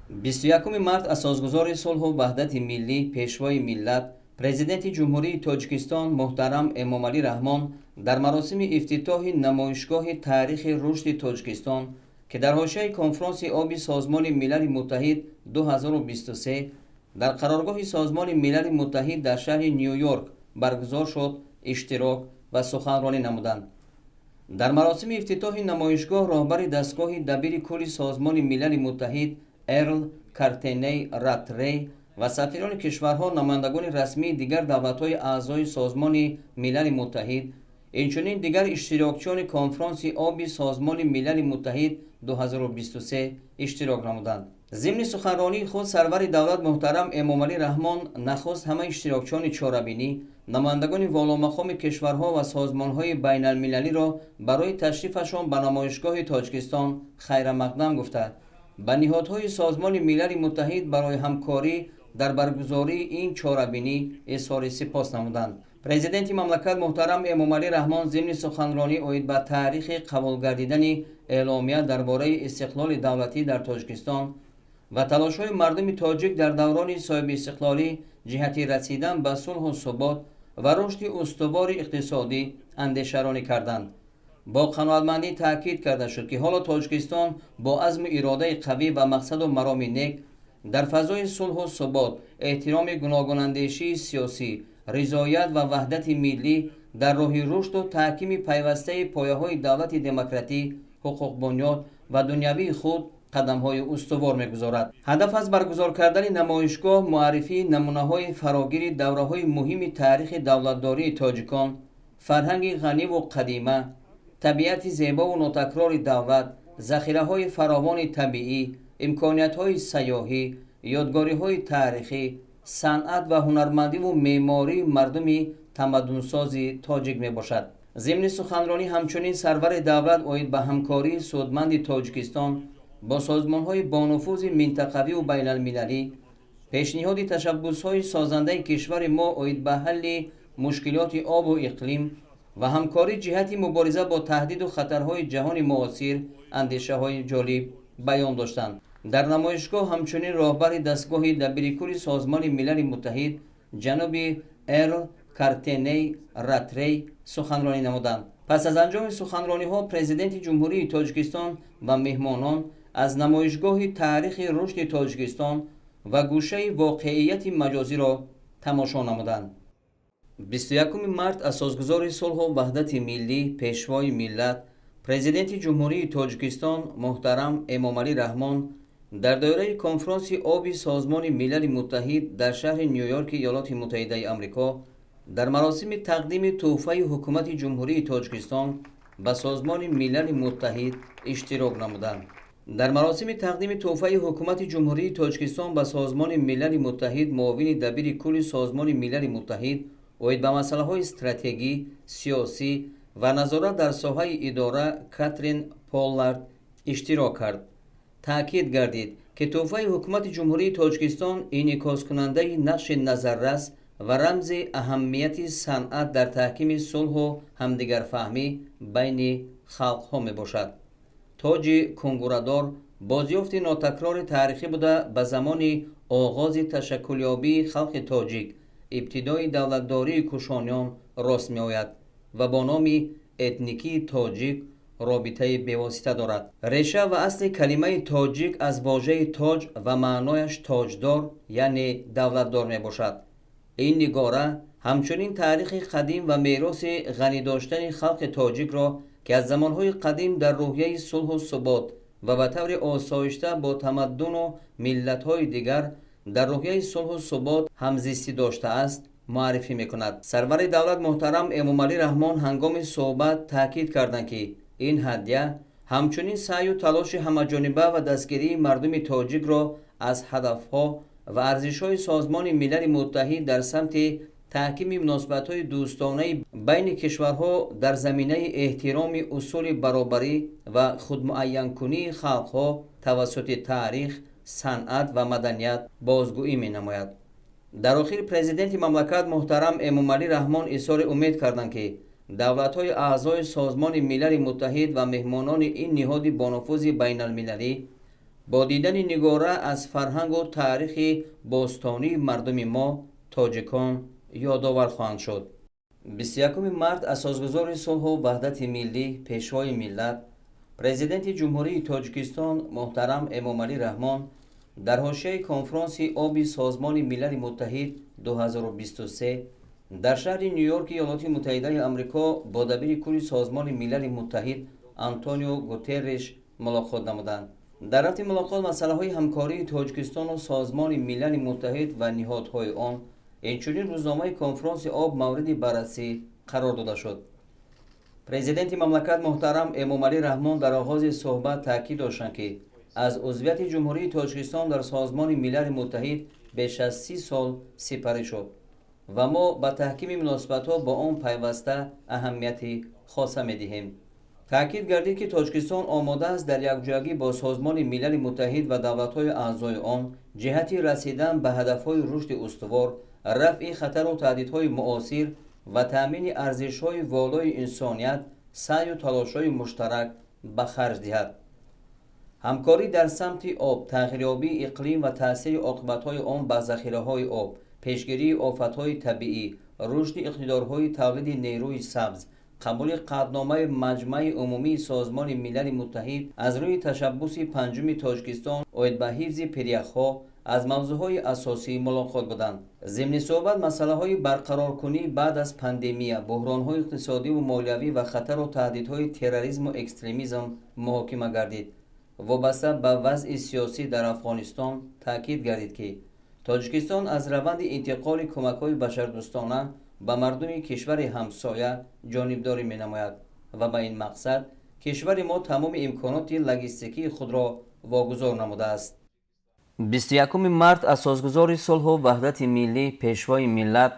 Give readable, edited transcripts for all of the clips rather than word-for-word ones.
21 март асосгузори сулҳу ваҳдати миллӣ, пешвои миллат, Президенти Ҷумҳурии Тоҷикистон муҳтарам Эмомалӣ Раҳмон дар маросими ифтитоҳи намоишгоҳи таърихи рушди Тоҷикистон, ки дар ҳошияи конфронси оби Созмони Милали Муттаҳид 2023 дар қароргоҳи Созмони Милали Муттаҳид дар шаҳри Ню-Йорк баргузор шуд, иштирок ва суханронӣ намуданд. Дар маросими ифтитоҳи намоишгоҳ роҳбари дастгоҳи дабири кулли Созмони Милали Муттаҳид Эрл Картеней Ратрей ва сафирони кишварҳо, намояндагони расмии дигар давлатҳои аъзои Созмони Милали Муттаҳид, инчунин дигар иштирокчиёни конфронси оби Созмони Милали Муттаҳид 2023 иштирок намуданд. Зимни суханронии худ сарвари давлат муҳтарам Эмомалӣ Раҳмон нахуст ҳама иштирокчиёни чорабинӣ, намояндагони воломақоми кишварҳо ва созмонҳои байналмилалиро барои ташрифашон ба намоишгоҳи Тоҷикистон хайрамақдам гуфта, ба ниҳодҳои Созмони Милали Муттаҳид барои ҳамкорӣ дар баргузории ин чорабинӣ изҳори сипос намуданд. Президенти мамлакат муҳтарам Эмомалӣ Раҳмон зимни суханронӣ оид ба таърихи қабулгардидани эъломия дар бораи истиқлоли давлатӣ дар Тоҷикистон ва талошҳои мардуми тоҷик дар даврони соҳибистиқлолӣ ҷиҳати расидан ба сулҳу субот ва рушди устувори иқтисодӣ андешаронӣ карданд. Бо қаноатмандӣ таъкид карда шуд, ки ҳоло Тоҷикистон бо азму иродаи қавӣ ва мақсаду мароми нек дар фазои сулҳу субот, эҳтироми гуногунандешии сиёсӣ, ризоят ва ваҳдати миллӣ дар роҳи рушду таҳкими пайвастаи пояҳои давлати демократӣ, ҳуқуқбунёд ва дунявии худ қадамҳои устувор мегузорад. Ҳадаф аз баргузор кардани намоишгоҳ муаррифии намунаҳои фарогири давраҳои муҳими таърихи давлатдории тоҷикон, фарҳанги ғаниву қадима, табиати зебову нотакрори давлат, захираҳои фаровони табиӣ, имкониятҳои сайёҳӣ, ёдгориҳои таърихӣ, санъат ва ҳунармандиву меъмории мардуми тамаддунсози тоҷик мебошад. Зимни суханронӣ ҳамчунин сарвари давлат оид ба ҳамкории судманди Тоҷикистон бо созмонҳои бонуфузи минтақавиву байналмилалӣ, пешниҳоди ташаббусҳои созандаи кишвари мо оид ба ҳалли мушкилоти обу иқлим ва ҳамкорӣ ҷиҳати мубориза бо таҳдиду хатарҳои ҷаҳони муосир андешаҳои ҷолиб баён доштанд. Дар намоишгоҳ ҳамчунин роҳбари дастгоҳи дабирикулли Созмони Милали Муттаҳид ҷаноби Эрл Картеней Ратрей суханронӣ намуданд. Пас аз анҷоми суханрониҳо Президенти Ҷумҳурии Тоҷикистон ва меҳмонон аз намоишгоҳи таърихи рушди Тоҷикистон ва гӯшаи воқеияти маҷозиро тамошо намуданд. 21 март асосгузори сулҳу ваҳдати миллӣ, пешвои миллат, Президенти Ҷумҳурии Тоҷикистон муҳтарам Эмомалӣ Раҳмон дар доираи конфронси оби Созмони Милали Муттаҳид дар шаҳри Ню-Йорки Иёлоти Муттаҳидаи Амрико дар маросими тақдими тӯҳфаи Ҳукумати Ҷумҳурии Тоҷикистон ба Созмони Милали Муттаҳид иштирок намуданд. Дар маросими тақдими тӯҳфаи Ҳукумати Ҷумҳурии Тоҷикистон ба Созмони Милали Муттаҳид муовини дабири кулли Созмони Милали Муттаҳид оид ба масъалаҳои стратегӣ, сиёсӣ ва назорат дар соҳаи идора Катрин Поллард иштирок кард. Таъкид гардид, ки тӯҳфаи Ҳукумати Ҷумҳурии Тоҷикистон инъикоскунандаи нақши назаррас ва рамзи аҳамияти санъат дар таҳкими сулҳу ҳамдигарфаҳмӣ байни халқҳо мебошад. Тоҷи кунгурадор бозёфти нотакрори таърихӣ буда, ба замони оғози ташаккулёбии халқи тоҷик, ибтидои давлатдории кушониён рост меояд ва бо номи этникии тоҷик робитаи бевосита дорад. Реша ва асли калимаи тоҷик аз вожаи тоҷ ва маънояш тоҷдор, яъне давлатдор мебошад. Ин нигора ҳамчунин таърихи қадим ва мероси ғанӣ доштани халқи тоҷикро, ки аз замонҳои қадим дар рӯҳияи сулҳу субот ва ба таври осоишта бо тамаддуну миллатҳои дигар дар рӯҳияи сулҳу субот ҳамзистӣ доштааст, муаррифӣ мекунад. Сарвари давлат муҳтарам Эмомалӣ Раҳмон ҳангоми суҳбат таъкид карданд, ки ин ҳадя ҳамчунин саъю талоши ҳамаҷониба ва дастгирии мардуми тоҷикро аз ҳадафҳо ва арзишҳои Созмони Милали Муттаҳид дар самти таҳкими муносибатҳои дӯстонаи байни кишварҳо дар заминаи эҳтироми усули баробарӣ ва худмуайянкунии халқҳо тавассути таърих, санъат ва маданият бозгӯӣ менамояд. Дар охир Президенти мамлакат муҳтарам Эмомалӣ Раҳмон изҳори умед карданд, ки давлатҳои аъзои Созмони Милали Муттаҳид ва меҳмонони ин ниҳоди бонуфузи байналмилалӣ Бо дидани нигора аз фарҳангу таърихи бостонии мардуми мо тоҷикон ёдовар хоҳанд шуд. 21 март асосгузори сулҳу ваҳдати миллӣ, Пешвои миллат, Президенти Ҷумҳурии Тоҷикистон муҳтарам Эмомалӣ Раҳмон дар ҳошияи конфронси оби Созмони Милали Муттаҳид 2023 дар шаҳри Ню-Йорки Иёлоти Муттаҳидаи Амрико бо дабири кулли Созмони Милали Муттаҳид Антонио Гутерреш мулоқот намуданд. Дар рафти мулоқот масъалаҳои ҳамкории Тоҷикистону Созмони Милали Муттаҳид ва ниҳодҳои он, инчунин рӯзномаи конфронси об мавриди баррасӣ қарор дода шуд. Президенти мамлакат муҳтарам Эмомалӣ Раҳмон дар оғози суҳбат таъкид доштанд, ки аз узвияти Ҷумҳурии Тоҷикистон дар Созмони Милали Муттаҳид беш аз 30 сол сипарӣ шуд ва мо ба таҳкими муносибатҳо бо он пайваста аҳамияти хоса медиҳем. Таъкид гардид, ки Тоҷикистон омода аст дар якҷоягӣ бо Созмони Милали Муттаҳид ва давлатҳои аъзои он ҷиҳати расидан ба ҳадафҳои рушди устувор, рафъи хатару таҳдидҳои муосир ва таъмини арзишҳои волои инсоният саъю талошҳои муштарак ба харҷ диҳад. Ҳамкорӣ дар самти об, тағйирёбии иқлим ва таъсири оқибатҳои он ба захираҳои об, пешгирии офатҳои табиӣ, рушди иқтидорҳои тавлиди нерӯи сабз, қабули қатъномаи Маҷмаи Умумии Созмони Милали Муттаҳид аз рӯи ташаббуси панҷуми Тоҷикистон оид ба ҳифзи пиряхҳо аз мавзӯъҳои асосии мулоқот буданд. Зимни суҳбат масъалаҳои барқароркунӣ баъд аз пандемия, буҳронҳои иқтисодиву молиявӣ ва хатару таҳдидҳои терроризму экстремизм муҳокима гардид. Вобаста ба вазъи сиёсӣ дар Афғонистон таъкид гардид, ки Тоҷикистон аз раванди интиқоли кӯмакҳои башардӯстона ба мардуми кишвари ҳамсоя ҷонибдорӣ менамояд ва ба ин мақсад кишвари мо тамоми имконоти логистикии худро вогузор намудааст. 21 март асосгузори сулҳу ваҳдати миллӣ, Пешвои миллат,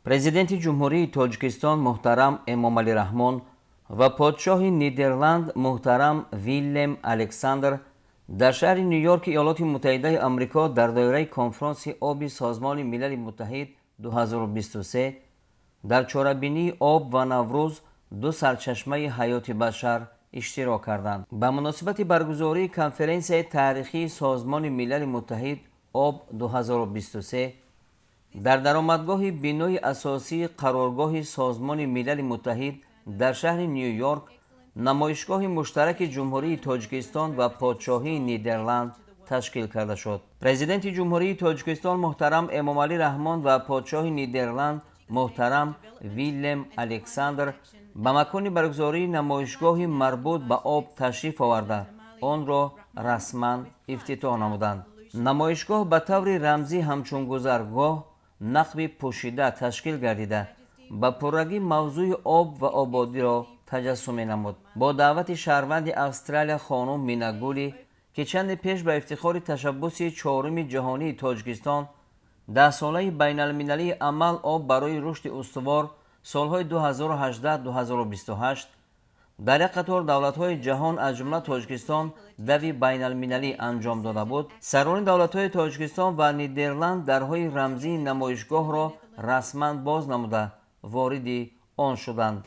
Президенти Ҷумҳурии Тоҷикистон муҳтарам Эмомалӣ Раҳмон ва подшоҳи Нидерланд муҳтарам Виллем Александр дар шаҳри Ню-Йорки Иёлоти Муттаҳидаи Амрико дар доираи конфронси оби Созмони Милали Муттаҳид 2023 дар чорабинии об ва Наврӯз ду сарчашмаи ҳаёти башар иштирок карданд. Ба муносибати баргузории конференсияи таърихии Созмони Милали Муттаҳид об 2023 дар даромадгоҳи бинои асосии қароргоҳи Созмони Милали Муттаҳид дар шаҳри Ню-Йорк намоишгоҳи муштараки Ҷумҳурии Тоҷикистон ва Подшоҳии Нидерланд ташкил карда шуд. Президенти Ҷумҳурии Тоҷикистон муҳтарам Эмомалӣ Раҳмон ва подшоҳи Нидерланд муҳтарам Виллем Александр ба макони баргузории намоишгоҳи марбут ба об ташриф оварда, онро расман ифтитоҳ намуданд. Намоишгоҳ ба таври рамзӣ ҳамчун гузаргоҳ нақби пӯшида ташкил гардида, ба пуррагӣ мавзӯи об ва ободиро таҷассум менамуд. Бо даъвати шаҳрванди Австралия хонум Минагулӣ, ки чанде пеш ба ифтихори ташаббуси чоруми ҷаҳонии Тоҷикистон даҳсолаи байналмилалии амал об барои рушди устувор солҳои 2018-2028 дар як қатор давлатҳои ҷаҳон аз ҷумла Тоҷикистон дави байналмилалӣ анҷом дода буд, сарони давлатҳои Тоҷикистон ва Нидерланд дарҳои рамзии намоишгоҳро расман боз намуда вориди он шуданд.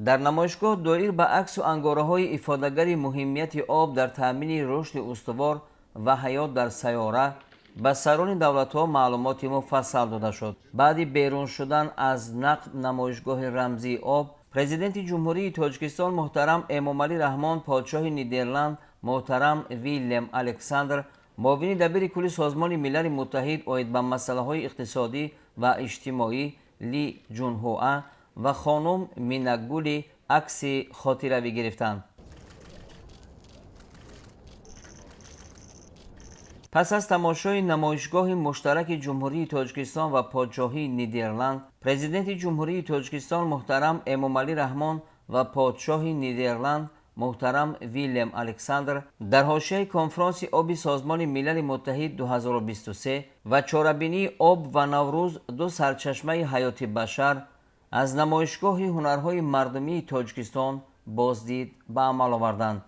Дар намоишгоҳ доир ба аксу ангораҳои ифодагари муҳимияти об дар таъмини рушди устувор ва ҳаёт дар сайёра ба сарони давлатҳо маълумоти муфассал дода шуд. Баъди берун шудан аз нақб намоишгоҳи рамзии об, Президенти Ҷумҳурии Тоҷикистон муҳтарам Эмомалӣ Раҳмон, подшоҳи Нидерланд муҳтарам Виллем Александр, муовини дабири кулли Созмони Милали Муттаҳид оид ба масъалаҳои иқтисодӣ ва иҷтимоӣ Ли Ҷунҳуа ва хонум Минагули акси хотиравӣ гирифтанд. Пас аз тамошои намоишгоҳи муштараки Ҷумҳурии Тоҷикистон ва Подшоҳии Нидерланд, Президенти Ҷумҳурии Тоҷикистон муҳтарам Эмомалӣ Раҳмон ва подшоҳи Нидерланд муҳтарам Виллем Александр дар ҳошияи конфронси оби Созмони Милали Муттаҳид 2023 ва чорабинии об ва Наврӯз ду сарчашмаи ҳаёти башар аз намоишгоҳи ҳунарҳои мардумии Тоҷикистон боздид ба амал оварданд.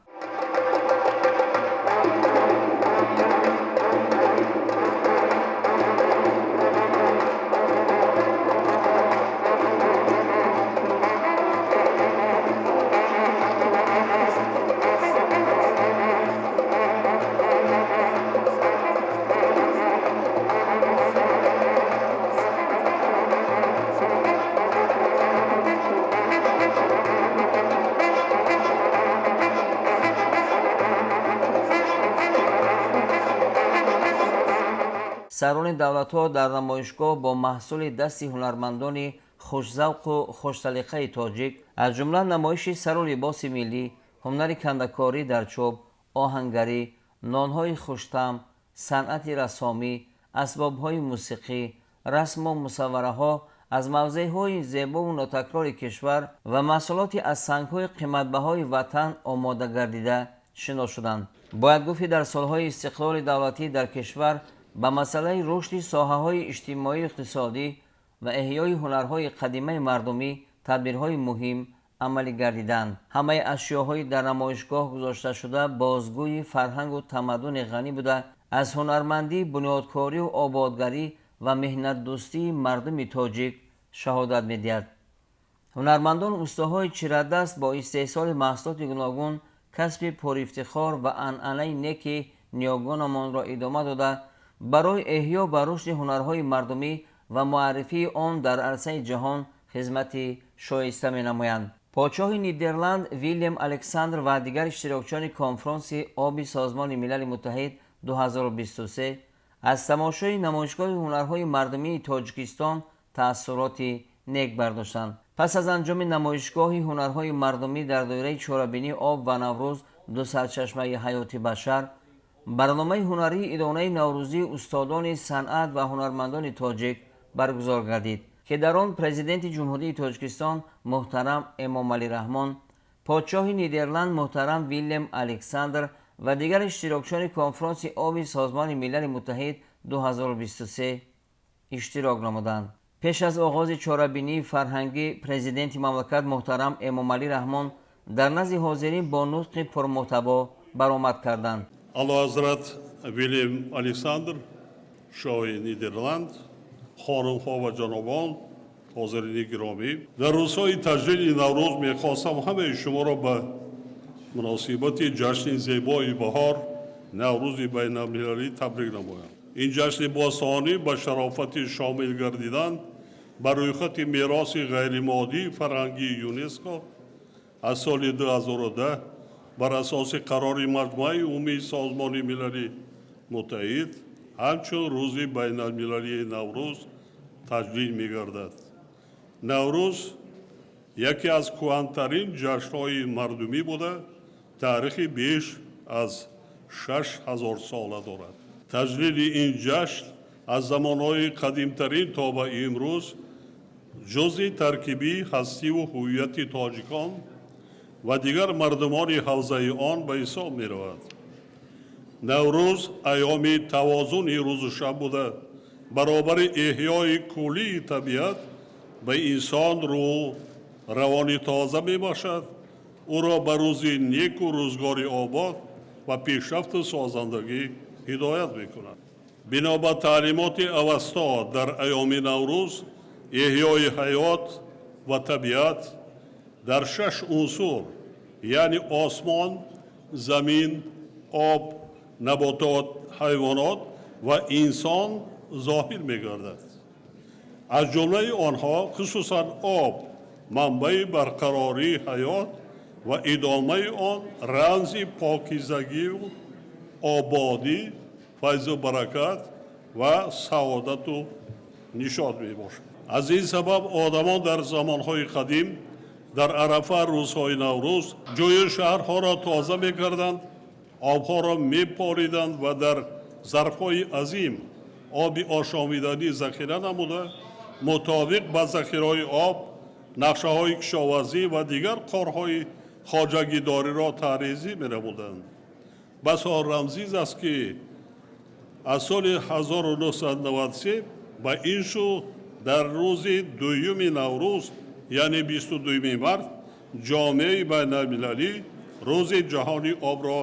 Сарони давлатҳо дар намоишгоҳ бо маҳсули дасти ҳунармандони хушзавқу хушсалиқаи тоҷик, аз ҷумла намоиши сару либоси миллӣ, ҳунари кандакорӣ дар чӯб, оҳангарӣ, нонҳои хуштаъм, санъати рассомӣ, асбобҳои мусиқӣ, расму мусаввараҳо аз мавзеъҳои зебову нотакрори кишвар ва маҳсулоти аз сангҳои қиматбаҳои ватан омода гардида шинос шуданд. Бояд гуфт, ки дар солҳои истиқлоли давлатӣ дар кишвар ба масъалаи рушди соҳаҳои иҷтимоию иқтисодӣ ва эҳёи ҳунарҳои қадимаи мардумӣ тадбирҳои муҳим амалӣ гардиданд. Ҳамаи ашёҳои дар намоишгоҳ гузошташуда бозгӯи фарҳангу тамаддуни ғанӣ буда, аз ҳунармандӣ, бунёдкорию ободгарӣ ва меҳнатдӯстии мардуми тоҷик шаҳодат медиҳад. Ҳунармандону устоҳои чирадаст бо истеҳсоли маҳсулоти гуногун касби пурифтихор ва анъанаи неки ниёгонамонро идома дода, барои эҳё ва рушди ҳунарҳои мардумӣ ва муаррифии он дар арсаи ҷаҳон хизмати шоиста менамоянд. Подшоҳи Нидерланд Вилям Александр ва дигар иштирокчиёни конфронси оби Созмони Милали Муттаҳид 2023 аз тамошои намоишгоҳи ҳунарҳои мардумии Тоҷикистон таассуроти нек бардоштанд. Пас аз анҷоми намоишгоҳи ҳунарҳои мардумӣ дар доираи чорабинии об ва Наврӯз ду сарчашмаи ҳаёти башар, барномаи ҳунарии идонаи наврӯзии устодони санъат ва ҳунармандони тоҷик баргузор гардид, ки дар он Президенти Ҷумҳурии Тоҷикистон муҳтарам Эмомалӣ Раҳмон, подшоҳи Нидерланд муҳтарам Вилям Александр ва дигар иштирокчиёни конфронси оби Созмони Милали Муттаҳид 2023 иштирок намуданд. Пеш аз оғози чорабинии фарҳангӣ Президенти мамлакат муҳтарам Эмомалӣ Раҳмон дар назди ҳозирин бо нутқи пурмуҳтаво баромад карданд. Олиҳазрат Вилям Александр, шоҳи Нидерланд, хонумҳо ва ҷанобон, ҳозирини гиромӣ, дар рӯзҳои таҷлили Наврӯз мехостам ҳамаи шуморо ба муносибати ҷашни зебои баҳор, Наврӯзи байналмилалӣ табрик намоям. Ин ҷашни бостонӣ ба шарофати шомил гардидан ба рӯйхати мероси ғайримоддии фарҳангии ЮНЕСКО аз соли 2010 бар асоси қарори Маҷмӯаи Умумии Созмони Милали Муттаҳид ҳамчун рӯзи байналмилалии Наврӯз таҷлил мегардад. Наврӯз яке аз кӯҳантарин ҷашнҳои мардумӣ буда, таърихи беш аз 6000 сола дорад. Таҷлили ин ҷашн аз замонҳои қадимтарин то ба имрӯз ҷузъи таркибии ҳастиву ҳуввияти тоҷикон ва дигар мардумони ҳавзаи он ба ҳисоб меравад. Наврӯз айёми тавозуни рӯзу шаб буда, баробари эҳёи куллии табиат ба инсон рӯҳ равони тоза мебошад, ӯро ба рӯзи неку рӯзгори обод ва пешрафту созандагӣ ҳидоят мекунад. Бино ба таълимоти Авасто, дар айёми Наврӯз эҳёи ҳаёт ва табиат дар шаш унсур, яъне осмон, замин, об, наботот, ҳайвонот ва инсон зоҳир мегардад. Аз ҷумлаи онҳо хусусан об, манбаи барқарории ҳаёт ва идомаи он, рамзи покизагию ободӣ, файзу баракат ва саодату нишот мебошад. Аз ин сабаб одамон дар замонҳои қадим дар арафа рӯзҳои Наврӯз ҷӯю шаҳрҳоро тоза мекарданд, обҳоро мепориданд ва дар зарфҳои азим оби ошомиданӣ захира намуда, мутобиқ ба захираҳои об нақшаҳои кишоварзӣ ва дигар корҳои хоҷагидориро таъризӣ менамуданд. Басо рамзиз аст, ки аз соли 1993 ба ин сӯ дар рӯзи дуюми Наврӯз, яъне 22 март, ҷомеаи байналмилалӣ рӯзи ҷаҳонии обро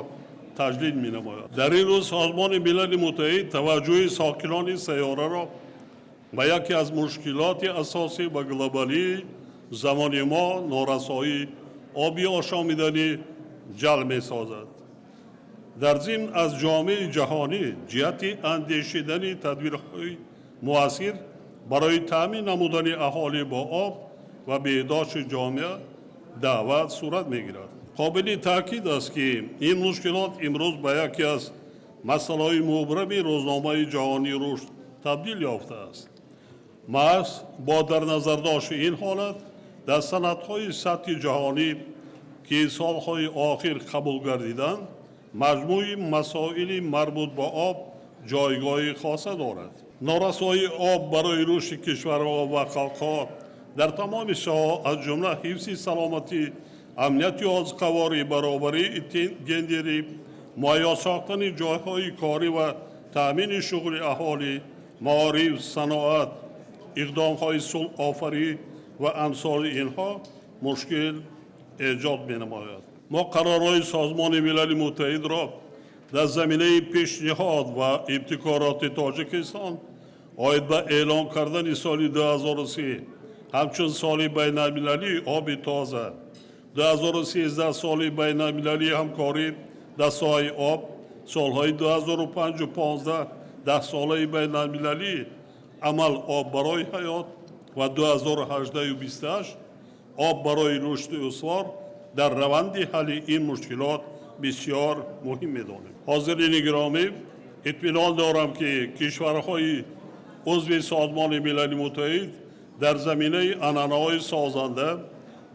таҷлил менамояд. Дар ин рӯз Созмони Милали Муттаҳид таваҷҷӯҳи сокинони сайёраро ба яке аз мушкилоти асосӣ ва глобалии замони мо, норасоии оби ошомиданӣ, ҷалб месозад. Дар зимн аз ҷомеаи ҷаҳонӣ ҷиҳати андешидани тадбирҳои муассир барои таъмин намудани аҳолӣ бо об ва беҳдошти ҷомеа даъват сурат мегирад. Қобили таъкид аст, ки ин мушкилот имрӯз ба яке аз масъалаҳои мубрами рӯзномаи ҷаҳонии рушд табдил ёфтааст. Маҳз бо дар назардошти ин ҳолат дар санадҳои сатҳи ҷаҳонӣ, ки солҳои охир қабул гардиданд, маҷмӯи масоили марбут ба об ҷойгоҳи хоса дорад. Норасоии об барои рушди кишварҳо ва халқҳо дар тамоми соҳаҳо, аз ҷумла ҳифзи саломатӣ, амнияти озуқаворӣ, баробарии гендерӣ, муҳайё сохтани ҷойҳои корӣ ва таъмини шуғли аҳолӣ, маориф, саноат, иқдомҳои сулҳофарӣ ва амсоли инҳо мушкил эҷод менамояд. Мо қарорҳои Созмони Милали Муттаҳидро дар заминаи пешниҳод ва ибтикороти Тоҷикистон оид ба эълон кардани соли 2003 ҳамчун соли байналмилалии оби тоза, 2013 соли байналмилалии ҳамкорӣ дар соҳаи об, солҳои 2005 15 даҳсолаи байналмилалии амал об барои ҳаёт ва 2018-28 об барои рушди устувор дар раванди ҳалли ин мушкилот бисёр муҳим медонем. Ҳозирини гиромӣ, итминон дорам, ки кишварҳои узви Созмони Милали Муттаҳид дар заминаи анъанаҳои созанда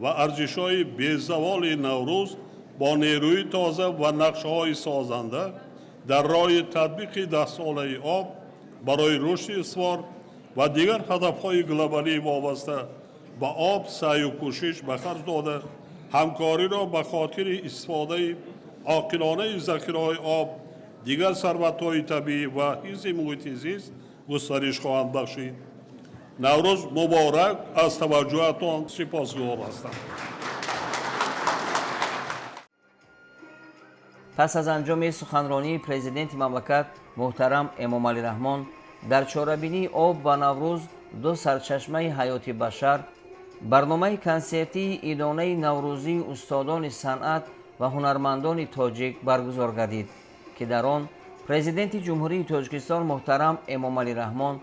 ва арзишҳои безаволи Наврӯз бо нерӯи тоза ва нақшаҳои созанда дар роҳи татбиқи даҳсолаи об барои рушди устувор ва дигар ҳадафҳои глобалии вобаста ба об саъю кӯшиш ба харҷ дода, ҳамкориро ба хотири истифодаи оқилонаи захираҳои об, дигар сарватҳои табиӣ ва ҳифзи муҳити зист густариш хоҳанд бахшид. Наврӯз муборак, аз таваҷҷӯҳатон сипосгузор ҳастам. Пас аз анҷоми суханронии президенти мамлакат муҳтарам Эмомалӣ Раҳмон дар чорабинии об ва Наврӯз ду сарчашмаи ҳаёти башар, барномаи консертии идонаи наврӯзии устодони санъат ва ҳунармандони тоҷик баргузор гардид, ки дар он президенти Ҷумҳурии Тоҷикистон муҳтарам Эмомалӣ Раҳмон,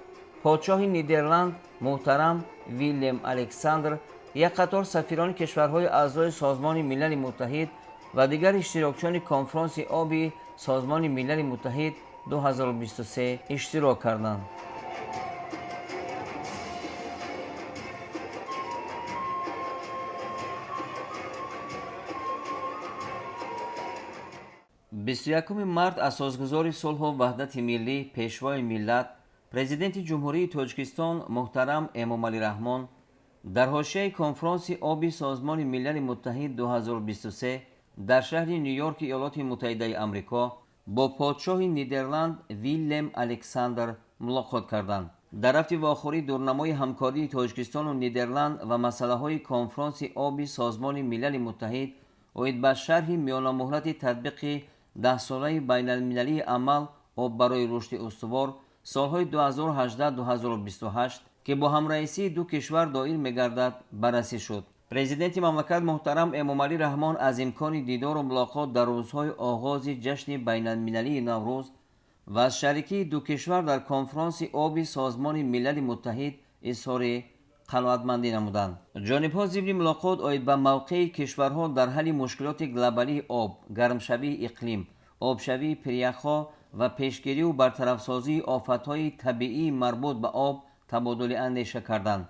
подшоҳи Нидерланд муҳтарам Виллем Александр, як қатор сафирони кишварҳои аъзои Созмони Милали Муттаҳид ва дигар иштирокчиёни конфронси оби Созмони Милали Муттаҳид 2023 иштирок карданд. Бисту якуми март асосгузори сулҳу ваҳдати миллӣ, пешвои миллат, президенти Ҷумҳурии Тоҷикистон муҳтарам Эмомалӣ Раҳмон дар ҳошияи конфронси оби Созмони Милали Муттаҳид 2023 дар шаҳри Ню-Йорки Иёлоти Муттаҳидаи Амрико бо подшоҳи Нидерланд Виллем Александр мулоқот карданд. Дар рафти вохӯрӣ дурнамои ҳамкории Тоҷикистону Нидерланд ва масъалаҳои конфронси оби Созмони Милали Муттаҳид оид ба шарҳи миёнамуҳлати татбиқи даҳсолаи байналмилалии амал об барои рушди устувор солҳои 2018-2028, ки бо ҳамраисии ду кишвар доир мегардад, баррасӣ шуд. Президенти мамлакат муҳтарам Эмомалӣ Раҳмон аз имкони дидору мулоқот дар рӯзҳои оғози ҷашни байналмилалии Наврӯз ва аз шарикии ду кишвар дар конфронси оби Созмони Милали Муттаҳид изҳори қаноатмандӣ намуданд. Ҷонибҳо зимни мулоқот оид ба мавқеи кишварҳо дар ҳалли мушкилоти глобалии об, гармшавии иқлим, обшавии пиряхҳо ва пешгирию бартарафсозии офатҳои табиии марбут ба об табодули андеша карданд.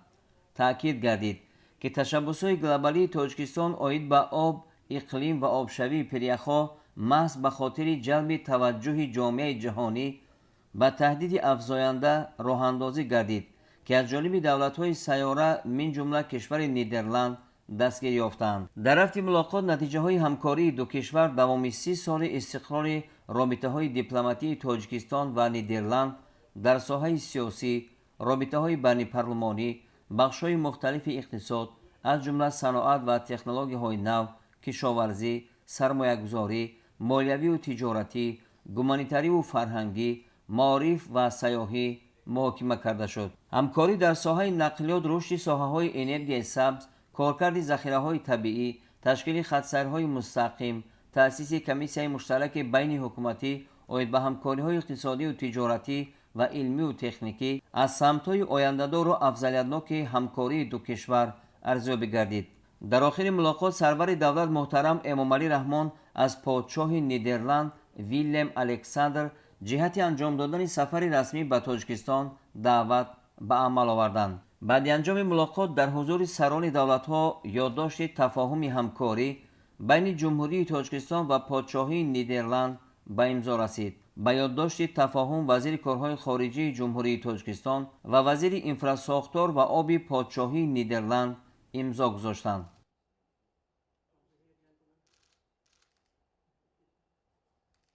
Таъкид гардид, ки ташаббусҳои глобалии Тоҷикистон оид ба об, иқлим ва обшавии пиряхҳо маҳз ба хотири ҷалби таваҷҷӯҳи ҷомеаи ҷаҳонӣ ба таҳдиди афзоянда роҳандозӣ гардид, ки аз ҷониби давлатҳои сайёра мин ҷумла кишвари Нидерланд дастгир ёфтаанд. Дар рафти мулоқот натиҷаҳои ҳамкории ду кишвар давоми 30 соли истиқрори робитаҳои дипломатии Тоҷикистон ва Нидерланд дар соҳаи сиёсӣ, робитаҳои байнипарлумонӣ, бахшҳои мухталифи иқтисод, аз ҷумла саноат ва технологияҳои нав, кишоварзӣ, сармоягузорӣ, молиявию тиҷоратӣ, гуманитариву фарҳангӣ, маориф ва сайёҳӣ муҳокима карда шуд. Ҳамкорӣ дар соҳаи нақлиёт, рушди соҳаҳои энергияи сабз, коркарди захираҳои табиӣ, ташкили хатсайрҳои мустақим, таъсиси комиссияи муштараки байни ҳукуматӣ оид ба ҳамкориҳои иқтисодию тиҷоратӣ ва илмию техникӣ аз самтҳои ояндадору афзалиятноки ҳамкории ду кишвар арзёбӣ гардид. Дар охири мулоқот сарвари давлат муҳтарам Эмомалӣ Раҳмон аз подшоҳи Нидерланд Виллем Александр Ҷиҳати анҷом додани сафари расмӣ ба Тоҷикистон даъват ба амал оварданд. Баъди анҷоми мулоқот дар ҳузури сарони давлатҳо ёддошти тафоҳуми ҳамкорӣ байни Ҷумҳурии Тоҷикистон ва Подшоҳии Нидерланд ба имзо расид. Ба ёддошти тафоҳум вазири корҳои хориҷии Ҷумҳурии Тоҷикистон ва вазири инфрасохтор ва оби Подшоҳии Нидерланд имзо гузоштанд.